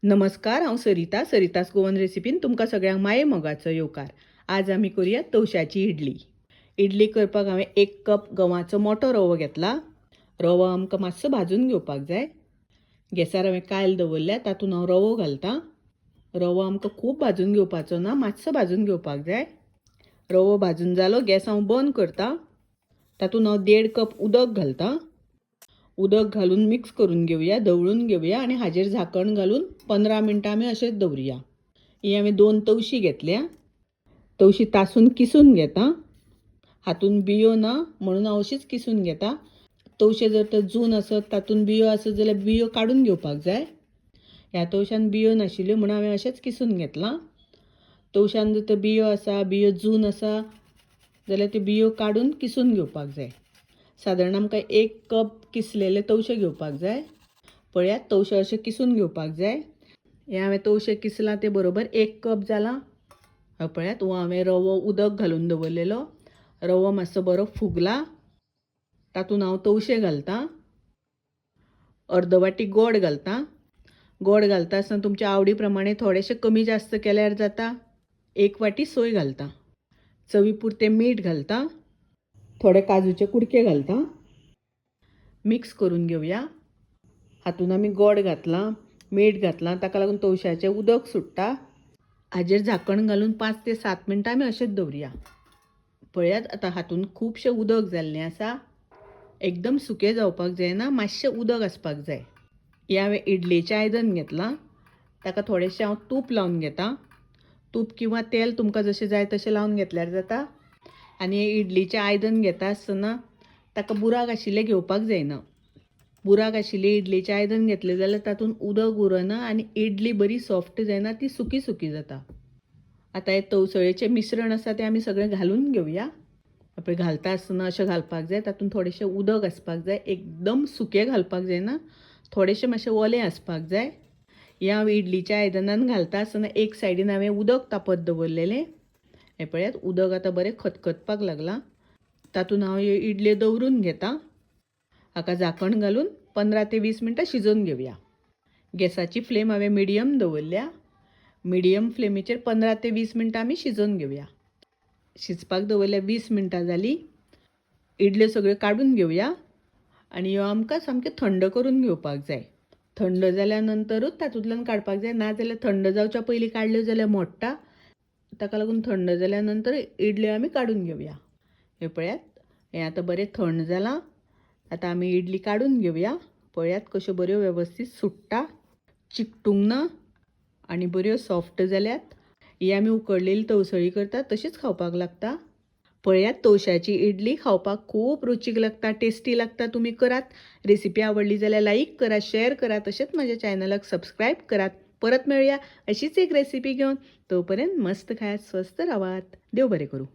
नमस्कार, हांव सरिता. सरितास गोवन रेसिपीन तुमकां सगळ्यांक माये मोगाचो येवकार. आज आमी करूया तवशाची इडली. इडली करपाक हांवें 1 कप गंवाचो मोटो रवो घेतला. रवो आमकां मातसो भाजून घेवपाक जाय. गॅसार हांवें कायल दवरल्या, तातूंत हांव रवो घालतां. रवो आमकां खूब भाजून घेवपाचो ना, मातसो भाजून घेवपाक जाय. रवो भाजून जालो, गॅस हांव बंद करता. तातूंत हांव 1.5 कप उदक घालतां. उदक घालून मिक्स करून घेवया, धवळून घेवया आनी हाजेर झाकण घालून 15 मिनटां आमी अशेंच दवरुया. ही हांवें 2 तवशी घेतल्या. तवशी तासून किसून घेता. हातून बियो ना म्हणून हांव अशीच किसून घेता. तवशे जर तर जून आसत, तातूंत बियो आसत जाल्यार बियो काडून घेवपाक जाय. ह्या तवशान बियो नाशिल्ल्यो म्हणून हांवें अशेंच किसून घेतलां. तवशान जर तर बियो आसा, बियो जून आसा जाल्यार त्यो बियो काडून किसून घेवपाक जाय. सादारण आमकां 1 कप किसलेले तवशे घेवपाक जाय. पळयात, तवशे अशे किसून घेवपाक जाय. हें हांवें तवशे किसलां ते बरोबर 1 कप जालां. हय पळयात, हो हांवें रवो उदक घालून दवरलेलो. रवो मातसो बरो फुगला. तातूंत हांव तवशे घालतां. अर्द वाटी गोड घालतां. गोड घालता आसतना तुमच्या आवडी प्रमाणे थोडेशें कमी जास्त केल्यार जाता. 1 वाटी सोय घालतां. चवी पुरतें मीठ घालतां. थोडे काजूचे कुडके घालतां. मिक्स करून घेवया. हातूंत आमी गोड घातलां, मीठ घातलां, ताका लागून तवशाचें उदक सुट्टा. हाजेर झाकण घालून 5 ते 7 मिनटां आमी अशेंच दवरुया. पळयात, आतां हातूंत खुबशें उदक जाल्लें आसा. एकदम सुकें जावपाक जायना, मातशें उदक आसपाक जाय. हें हांवें इडलेचें आयदन घेतलां. ताका थोडेशें हांव तूप लावन घेतां. तूप किंवा तेल तुमकां जशें जाय तशें लावन घेतल्यार जाता. आनी इडलीचें आयदन घेता आसतना ताका बुराक आशिल्लें घेवपाक जायना. बुराक आशिल्लें इडलीचें आयदन घेतलें जाल्यार तातूंत उदक उरना आनी इडली बरी सॉफ्ट जायना, ती सुकी सुकी जाता. आतां हें तवसळेचें मिश्रण आसा तें आमी सगळें घालून घेवया. पळय, घालता आसतना अशें घालपाक जाय. तातूंत थोडेशें उदक आसपाक जाय. एकदम सुकें घालपाक जायना, थोडेशें मातशें ओलें आसपाक जाय. हें हांव इडलीच्या आयदनान घालता आसतना एक सायडीन हांवें उदक तापत दवरलेलें. हें पळयात, उदक आतां बरें खतखतपाक लागलां. तातूंत हांव ह्यो इडल्यो दवरून घेतां. हाका झाकण घालून 15 ते 20 मिनटां शिजोवन घेवया. गॅसाची फ्लेम हांवें मिडियम दवरल्या. मिडियम फ्लेमीचेर 15 ते 20 मिनटां आमी शिजोवन घेवया. शिजपाक दवरल्या 20 मिनटां जालीं. इडल्यो सगळ्यो काडून घेवया आनी ह्यो आमकां सामक्यो थंड करून घेवपाक जाय. थंड जाल्या नंतरूच तातूंतल्यान काडपाक जाय, नाजाल्यार थंड जावच्या पयलीं काडल्यो जाल्यार मोडटा. ताका लागून थंड जाल्या नंतर इडल्यो आमी काडून घेवया. हें पळयात, हें आतां बरें थंड जालां. आतां आमी इडली काडून घेवया. पळयात कश्यो बऱ्यो वेवस्थीत सुट्टा, चिकटूंक ना आनी बऱ्यो सॉफ्ट जाल्यात. ही आमी उकडलेली तवसळी करतात तशीच खावपाक लागता. पळयात, तवशाची इडली खावपाक खूब रुचीक लागता, टेस्टी लागता. तुमी करात. रेसिपी आवडली जाल्यार लायक करात, शेअर करात, तशेंच म्हज्या चॅनलाक सबस्क्रायब करात. परत मेळया अशीच एक रेसिपी घेवन. तोपर्यंत मस्त खायात, स्वस्थ रावात. देव बरें करूं.